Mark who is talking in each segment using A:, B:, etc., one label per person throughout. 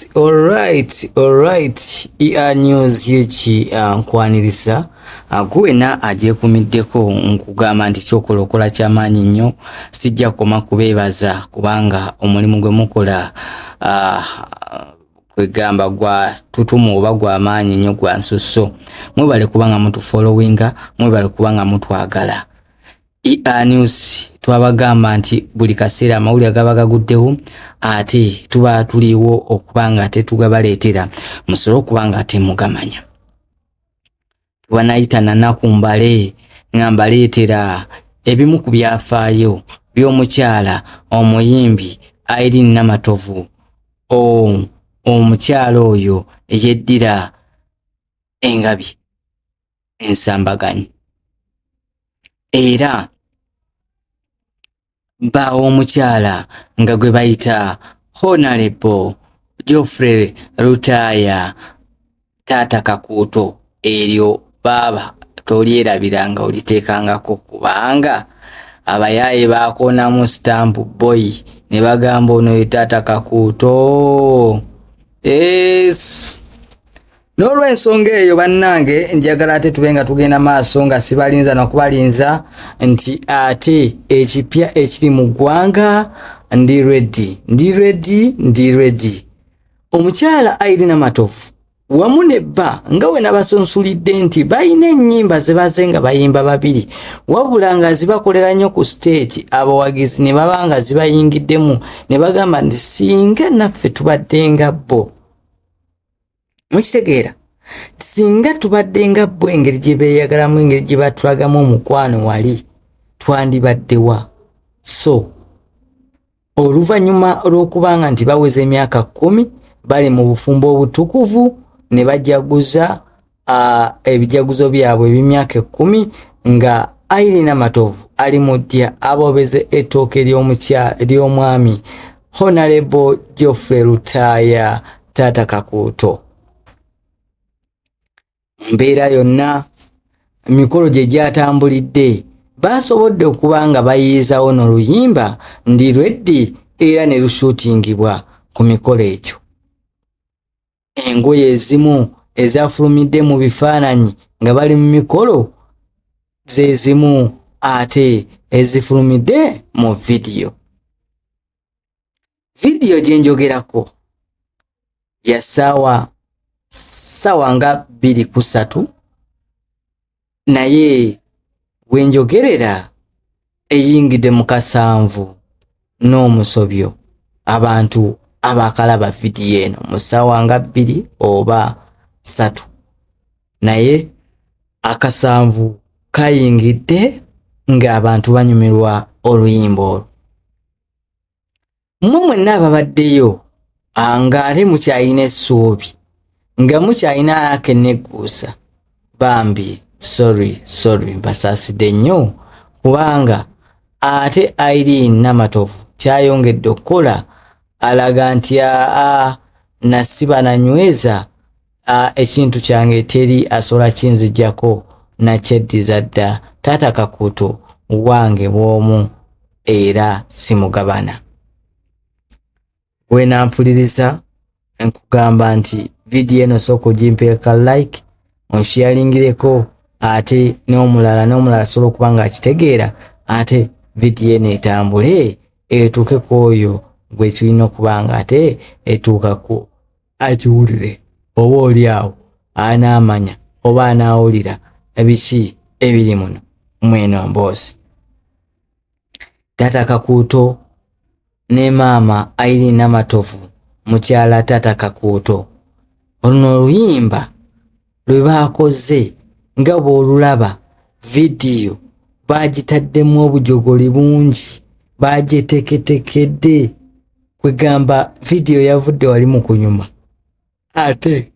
A: Alright, alright, alright. ER News UG nkwaniriza gwena agyekumiddeko, nkugamba nti kyokola okola kyamaanyi nnyo. Sijja kukoma kubeebaza kubanga omulimu gwe mukola kwegamba gwa tutumu oba gwa maanyi nnyo, gwa nsusso. Mwebale kubanga mutufollowinga, mwebale kubanga mutwagala. ER News twabagamba nti buli kaseera amawulire gaba gaguddewo, ate tuba tuliwo okuba nga ate tugabaleetera musobole okuba nga ate mugamanya. Tubanayita nanaku mbale nga mbaleetera ebimu ku byafaayo by'omukyala omuyimbi Irene Namatovu, omukyala oyo eyeddira engabi ensambaganyi era bba w'omukyala nga gwe bayita Honorable Geoffrey Lutaaya Taata Kakuuto. Eryo baaba tolyerabiranga, oliteekangako, kubanga abayaaye baakoonamu stamp boy ne bagamba ono ye Taata Kakuuto. Yes. N'olw'ensonga eyo bannange, njagala ate tube nga tugenda maaso nga sibalinza nakubalinza nti ate ekipya ekiri mu ggwanga. Ndi ready, ndi ready, ndi ready. Omukyala Irene Namatovu wamu ne bba, nga we nabasonsulidde nti balina ennyimba ze baze nga bayimba babiri, wabula nga zibakolera nnyo ku stage, abawagizi ne baba nga zibayingiddemu ne bagamba nti singa naffe tubadde nga bo. Mukitegeera, singa tubadde nga bo, engeri gye beeyagalamu, engeri gye batulagamu omukwano, wali twandibaddewa? So oluvannyuma lw'okubanga nti baweza emyaka 10 bali mu bufumbo obutukuvu ne bajaguza ebijaguzo byabwe eby'emyaka 10, nga Irene Namatovu ali mu ddya abobeze ettooke ly'omwami Honorable Geoffrey Lutaaya Taata Kakuuto. Mu mbeera yonna emikolo gye gyatambulidde, basobodde okuba nga bayiizawo n'oluyimba "Ndi Ready" era ne lushuutingibwa ku mikolo egyo. Engoye ezimu ezafulumidde mu bifaananyi nga bali mu mikolo ze zimu ate ezifulumidde mu vidiyo. Vidiyo gye njogerako ya ssaawa nga 2 ku 3, naye we njogerera eyingidde mu kasanvu n'omusobyo abantu abakalaba vidiyo eno mu ssaawa nga 2 oba 3, naye akasanvu kayingidde ng'abantu banyumirwa oluyimba olwo. Mmwe mwenna ababaddeyo ng'ate mukyalina essuubi, nga mukyalina akenegguusa, bambi sorry, sorry, mbasaasidde nnyo, kubanga ate Irene Namatovu kyayongedde okukola alaga nti aa, nasiba nanyweza ekintu kyange, teri asobola kinzijjako, nakyeddiza dda. Taata Kakuuto wange bw'omu era simugabana. Wenampuliriza nkugamba nti vidiyo eno sooka ogimpeereka like, onsharingireko ate n'omulala n'omulala asobola okuba nga akitegeera, ate vidiyo eno etambule etuuke ku oyo gwe tulina okuba nga ate etuukako, akiwulire, oba oli awo anaamanya oba anaawulira biki ebiri muno mweno mboozi. Taata Kakuuto ne maama Irene Namatovu, mukyala Taata Kakuuto, oluno oluyimba lwe baakoze nga bw'olulaba vidiyo baagitaddemu obujogoli bungi, baagyeteeketeekedde. Kwegamba vidiyo yavudde wali mu kunyuma ate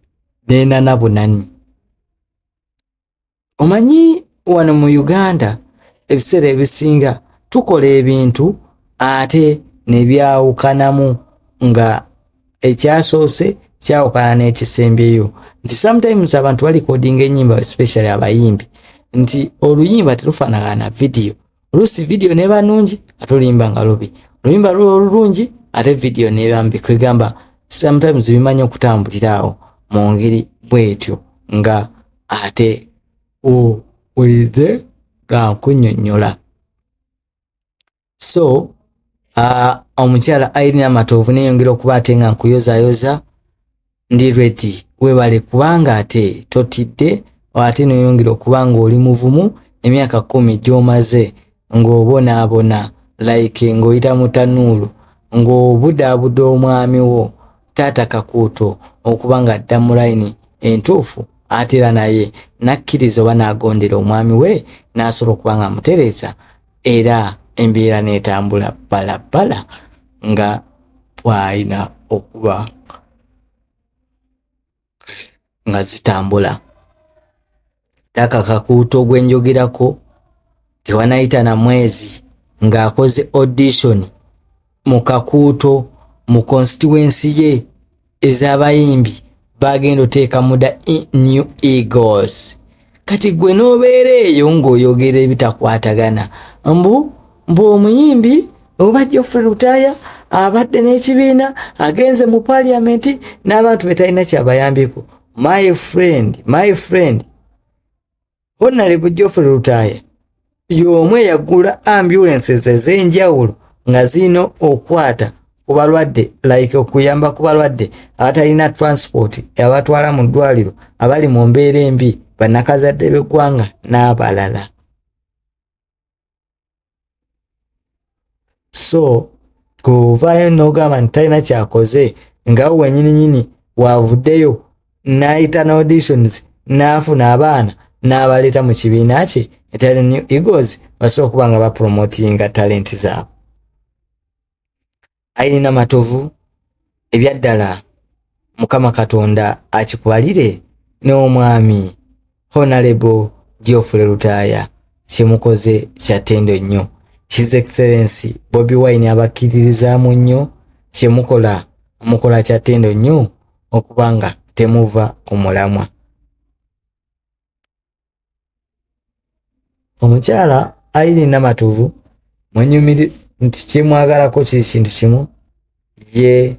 A: neenana bunani. Omanyi wano mu Uganda ebiseera ebisinga tukola ebintu ate ne byawukanamu, nga ekyasoose kyawukana n'ekisembyeyo, nti sometimes abantu balikodinga ennyimba, especially abayimbi, nti oluyimba terufaanagana na vidiyo. Oluusi vidiyo neba nungi ate oluyimba nga lubi, oluyimba luba olulungi ate vidiyo neba mbi. Kwegamba Sometimes bimanyi okutambulira awo mu ngeri bwetyo nga ate owulidde nga nkunnyonnyola. So omukyala Irene Amatovu, neyongera okuba ate nga nkuyozayoza, ndi ready, webale kubanga ate totidde, ate noyongera okuba nga oli muvumu. Emyaka 10 gy'omaze ng'obonaabona, like ng'oyita mu tanuulu, ng'obudaabuda omwami wo Taata Kakuuto okuba nga adda mu layini entuufu, ate era naye n'akkiriza oba n'agondera omwami we n'asobola okuba nga amutereeza, era embeera n'etambula bbalabbala nga bw'alina okuba nga zitambula. Taka Kakuuto gwe njogerako tewanayita na mwezi ng'akoze audition mu Kakuuto mu constituency ye ez'abayimbi bagenda oteeka mu the New Eagles. Kati gwe n'obeera eyo ng'oyogera ebitakwatagana, mbu omuyimbi oba Geoffrey Lutaaya abadde n'ekibiina, agenze mu parliament n'abantu betalina kyabayambyeko. My friend, my friend, Honorable Geoffrey Lutaaya y'omu eyagula ambulances ez'enjawulo nga zirina okukwata ku balwadde, like okuyamba ku balwadde abatalina transport abatwala mu ddwaliro, abali mu mbeera embi, bannakazadde b'eggwanga n'abalala. So kuvaayo n'ogamba nti talina kyakoze, nga we wenyininyini wavuddeyo n'ayita n'auditions n'afuna abaana n'abaleeta mu kibiina kye ekya New Eagles, basobola okuba nga bapromotinga talenti zaabwe. Irene Matovu, ebyaddala Mukama Katonda akikubalire n'omwami Honorable Geoffrey Lutaaya, kyemukoze kya ttendo nnyo. His Excellency Bobi Wine abakkiririzaamu nnyo. Kyemukola mukola kya ttendo nnyo okuba nga temuva ku mulamwa. Omukyala Irene Namatovu mwenyumiri nti kyemwagalako kiri kintu kimu, ye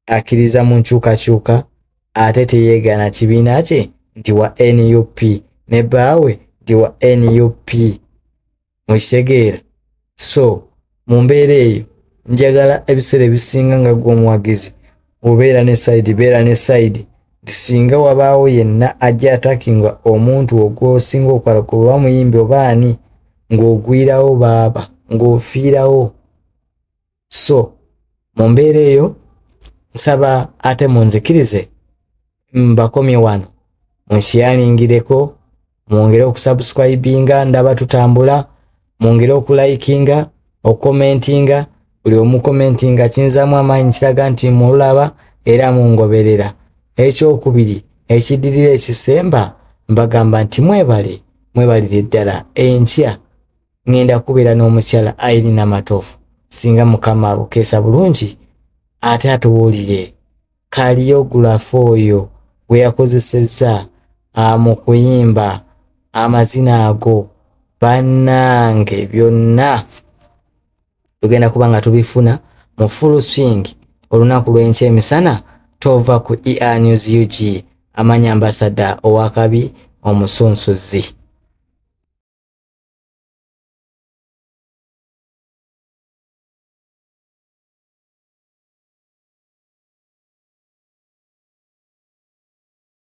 A: akkiriza mu nkyukakyuka, ate teyeegaana kibiina kye nti wa NUP ne bbaawe nti wa NUP, mukitegeera? So mu mbeera eyo njagala ebiseera ebisinga nga gwe omuwagizi obeera ne side, beera ne side nti singa wabaawo yenna ajja attackinga omuntu ogwosinga okwala kuba muyimbi oba ani, ng'ogwirawo baaba ng'ofiirawo. So mu mbeera eyo nsaba ate munzikirize mbakomye wano, munsharelingireko, mwongere okusubscribinga, ndaba tutambula, mwongere okulikinga, okucommentinga. Buli omucommentinga kinzaamu amaanyi, kiraga nti mulaba era mungoberera. Ekyokubiri ekiddirira ekisemba, mbagamba nti mwebale, mwebalire ddala. Enkya ŋŋenda kubeera n'omukyala Irene Namatovu, singa Mukama abukeesa bulungi, ate atubuulire choreography oyo gwe yakozesezza mu kuyimba amazina ago. Bannange, byonna tugenda kuba nga tubifuna mu full swing olunaku lw'enkya emisana. Tova ku ER News UG, amanya ambasada owakabi omusunsuzi.